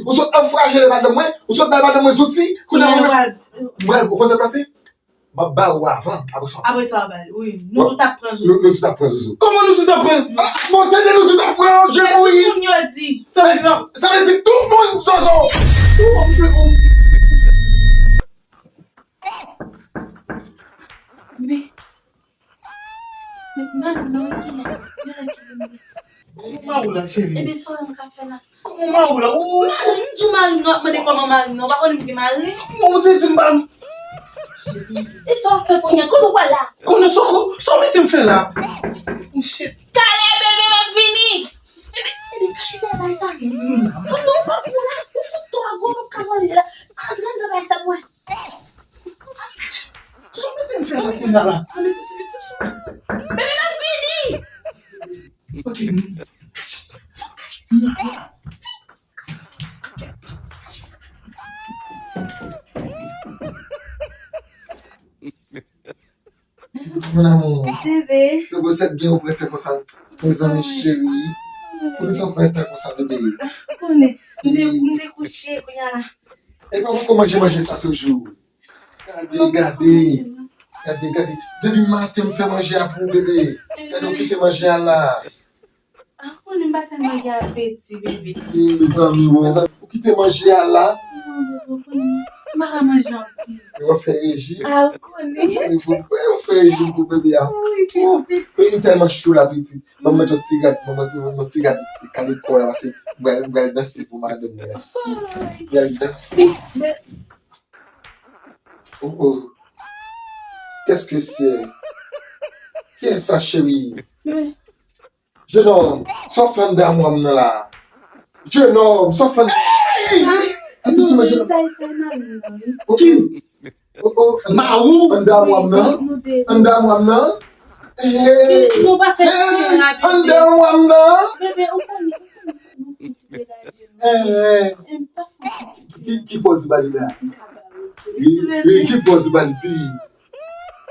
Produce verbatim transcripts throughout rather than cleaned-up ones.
Ou sot anfrajele madanm mwen, ou sot bay madanm mwen zouti, kounye a mwen menm, mwen, ou konn sa k pase? M ap ba ou avan, apre sa. Apre sa, w a ba li. Wi, nou tout ap pran zouti. Nou, nou tout ap pran zouti. Kòman nou tout ap pran? Ah, bon, tande, nou tout ap pran, Dye Moyiz. Tout moun yo di. Sa vle di, sa vle di tout moun zozo. Ou ap fè pou. Men, men, mari m nan, wi, ki la. Kòman mari w la, cheri? Ebyen, sa w menm ka fè la? Kòman mari w la? Ou mari m, m di w mari m nan, w ap mande kòman mari m nan. Ou pa konnen m gen mari? Ou te di m pa. E sa w ap fè kounye a? Kote w pral la? Konnen sa w, sa w mete m fè la? Shit. Talè, bebe, m ap vini. Bebe, bebe, kache dèyè bagay sa. Non, non, ou pa pou la. Ou fout twò gwo, ou p ap ka vole la. Antre anndan bagay sa pou wè. Sa w mete m fè la kounye a la? Bebe, m ap vini. Ok. Mon amour. Bebe. Se pou sèt gen ou pran tan konsa, mezanmi cheri. Poukisa w pran tan konsa, bebe? Ou konnen, m te, m te kouche, kounye a la. E pa poko manje, manje sa toujou. Gade, gade. Gade, gade. Depi maten m fè manje a pou ou, bebe. Gade, ou kite manje a la. Ah, ou konnen m pa tèlman gen apeti, bebe. Mezanmi, mezanmi, ou kite manje a la. Non, bebe, ou konnen m pa ka manje anpil. E w ap fè rejim. Ah, ou konnen. Mezanmi, pou, w ap fè rejim pou bebe a. Wi, pitit. Wi, m tèlman cho la, pitit. Ban mwen yon ti rad, ban mwen ti, yon ti rad kale kò la, paske m pral, m pral danse pou madanm mwen la. M pral danse. Oh, oh. Qu'est-ce que c'est? Kiyès sa, cheri? Jenòm, sa w fè anndan amwa m nan la? Jenòm, sa w fè anndan... Hey! Hey! Attention, jenòm. Sa, sa, mari m nan, wi. Ki? Oh, oh, mari w? Anndan amwa m nan? Anndan amwa m nan? Hey! Nou pa fè eksprè la, bebe. Anndan amwa m nan? Bebe, ou konnen, ou konnen fò nou fè yon ti degaje nou. Hey! M pa fè yon ti... Ki, ki pòz ou ba li la? M ka ba ou. Wi, wi, ki pòz ou ba li, di?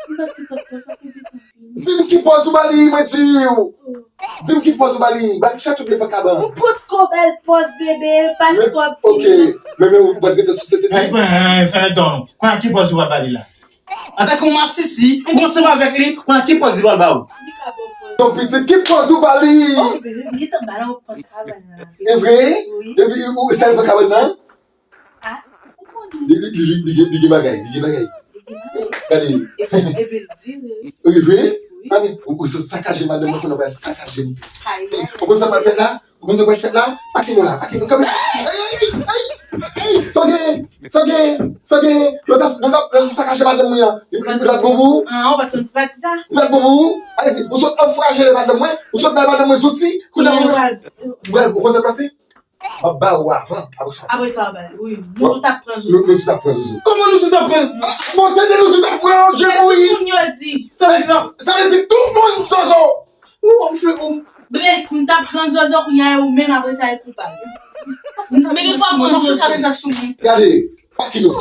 M pa t konn pòz, pa konn depi. Di m ki pòz ou ba li, mwen di w. Di m ki pòz ou ba li. Ba li chat oubyen pankabann. M potko ba l pòz, bebe, paske w ap vini. Ok, men, men ou pral gentan sou sete. Hey, hey, fè lèdò non. Kounye a ki pòz ou pral ba li la? Antanke yon masisi, ou ansanm avèk li, kounye a ki pòz li pral ba ou? Li ka ba w pòz. Donk, pitit, ki pòz ou ba li? Oh, bebe, m gentan ba l yon pankabann la. E vre? Wi. Epi, ou, sèl pankabann nan? Ah, ou konnen. Li, li, li, li, li gen, li gen bagay, li gen bagay. Li gen bagay. Gade. Epi, epi l dire. Ou vre? Wi. Mami, ou, ou sakaje madanm mwen, kounye a w pral sakaje m. Ay, ay. Ou konn sa k pral fèt la? Ou konn sa k pral fèt la? Pake nou la, pake nou. Kanpe. Ay, ay, ay, ay. Sa w gen, sa w gen, sa w gen. Lòt ap, lòt ap, lòt ap sakaje madanm mwen an. Li, li, li bat boubou. Ah, ou pa t konn ti pati sa? Li bat boubou. Alezi, ou sot anfrajele madanm mwen, ou sot bay madanm mwen zouti, kounye a mwen, mwen, ou konn sa k pase? M ap ba ou avan, apre sa. Apre sa, w a ba li, wi. Nou tout ap pran zouti. Nou, nou tout ap pran zouti. Kòman nou tout ap pran? Ah, bon, tande, nou tout ap pran, Dye Moyiz. Tout moun yo di. Sa vle di tout moun zozo. Ou ap fè ou. Bebe, m t ap pran zozo kounye a, e ou menm apre sa e koupab. Bebe, fò w pran zozo. Gade, pake nou.